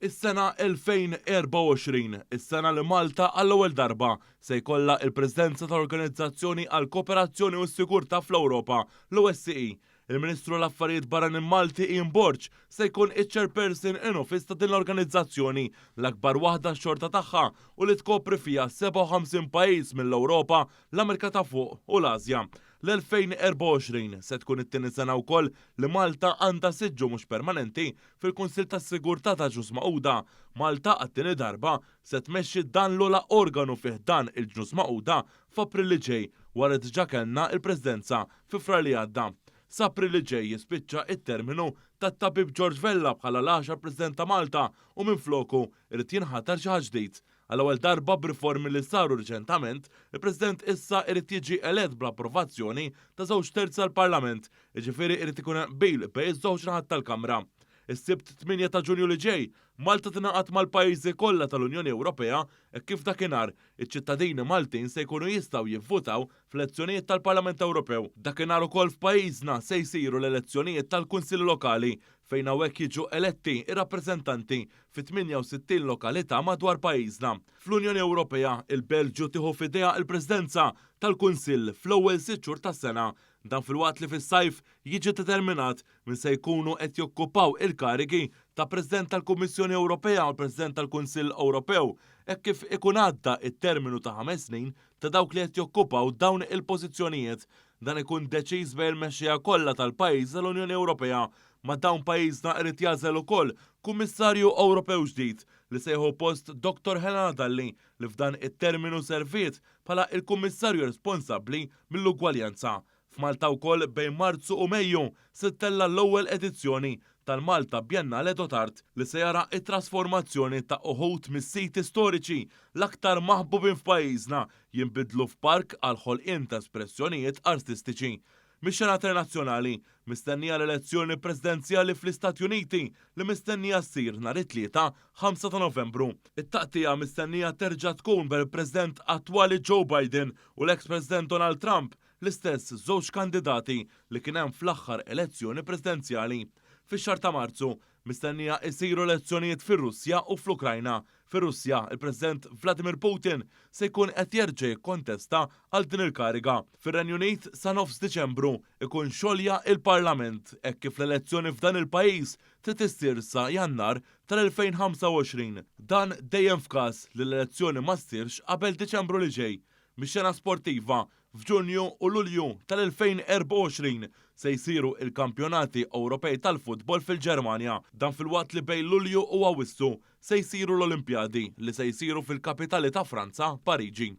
Is-sena 2024, is-sena li Malta għall-ewwel darba se jkollha l-Presidenza tal-Organizzazzjoni għall-Kooperazzjoni u s-Sigurtà fl-Ewropa, l-OSCE. Il-Ministru għall-Affarijiet Barranin Malti Ian Borg se jkun iċ-Chairperson in Office ta' din l-organizzazzjoni, l-akbar waħda x-xorta tagħha u li tkopri fiha 57 pajjiż mill-Ewropa, l-Amerika ta' Fuq u l-Asja. L-2024 se tkun it-tieni sena wkoll li Malta għandha siġġu mhux permanenti fil-Kunsill tas-Sigurtà tal-Ġnus Magħquda. Malta għat-tieni darba se tmexxi dan l-ogħla organu fi ħdan il-Ġnus Magħquda f'April li ġej wara li diġà kellna l-Presidenza fi Frar li għadda. S'April li ġej jispiċċa t-terminu tat-Tabib George Vella bħala l-għaxar President ta' Malta u minfloku jrid jinħatar xi ħadd ġdid. Għall-ewwel darba b'riformi li saru riċentament, il-President issa irid jiġi elett bl-approvazzjoni ta' żewġ terzi tal-Parlament, jiġifieri irid ikun hemm qbil bejn iż-żewġ naħat tal-Kamra. Is-Sibt 8 ta' Ġunju li ġej, Malta tingħaqad mal-pajjiżi kollha tal-Unjoni Ewropea hekk kif dakinhar iċ-ċittadini Maltin se jkunu jistgħu jivvutaw fl-elezzjonijiet tal-Parlament Ewropew. Dakinhar ukoll f'pajjiżna se jsiru l-elezzjonijiet tal-Kunsilli Lokali fejn hawnhekk jiġu eletti r-rappreżentanti fi 68 lokalità madwar pajjiżna. Fl-Unjoni Ewropea, il-Belġju tieħu f'idejha l-Presidenza tal-Kunsill fl-ewwel sitt xhur tas-sena. Dan filwaqt li fis-sajf jiġi determinat min se jkunu qed jokkupaw il-karigi ta' President tal-Kummissjoni Ewropea u l-President tal-Kunsill Ewropew hekk kif ikun għadda t-terminu ta' ħames snin ta' dawk li qed jokkupaw dawn il-pożizzjonijiet. Dan ikun deċiż bejn il-mexxejja kollha tal-pajjiżi tal-Unjoni Ewropea. Ma' dawn pajjiżna irid jagħżel ukoll Kummissarju Ewropew ġdid li se jieħu post Dottor Helena Dalli li f'dan it-terminu serviet bħala il-Kummissarju responsabbli mill-ugwaljanza. F'Malta wkoll bejn Marzu u Mejju se ttella' l-ewwel edizzjoni tal-Malta Biennale dot Art li se jara t-trasformazzjoni ta' uħud mis-siti storiċi l-aktar maħbubin f'pajjiżna jinbidlu f'park għall-ħolqien ta' espressjonijiet artistiċi. Mix-xena internazzjonali, mistennija l-elezzjoni presidenzjali fl-Istati Uniti li mistennija ssir nhar it-Tlieta, 5 ta' Novembru. It-taqtigħa mistennija terġa' tkun bejn il-President attwali Joe Biden u l-eks President Donald Trump, l-istess żewġ kandidati li kien hemm fl-aħħar elezzjoni presidenzjali. Fix-xahar ta' Marzu, Mistennija jsiru elezzjonijiet fir-Russja u fl-Ukrajna. Fir-Russja, il-President Vladimir Putin se jkun qed jerġa' jikkontesta għal din il-kariga. Fir-Renju Unit, sa nofs Diċembru, ikun xolja il-Parlament hekk kif l-elezzjoni f'dan il-pajjiż trid issir sa Jannar tal-2025. Dan dejjem f'każ li l-elezzjoni ma ssirx qabel Diċembru li ġej. Mix-xena sportiva, f'Ġunju u Lulju tal-2024 se jsiru l-Kampjonati Ewropej tal-Futbol fil-Ġermanja. Dan filwaqt li bejn Lulju u Awwissu se jsiru l-Olimpjadi li se jsiru fil-kapitali ta' Franza, Pariġi.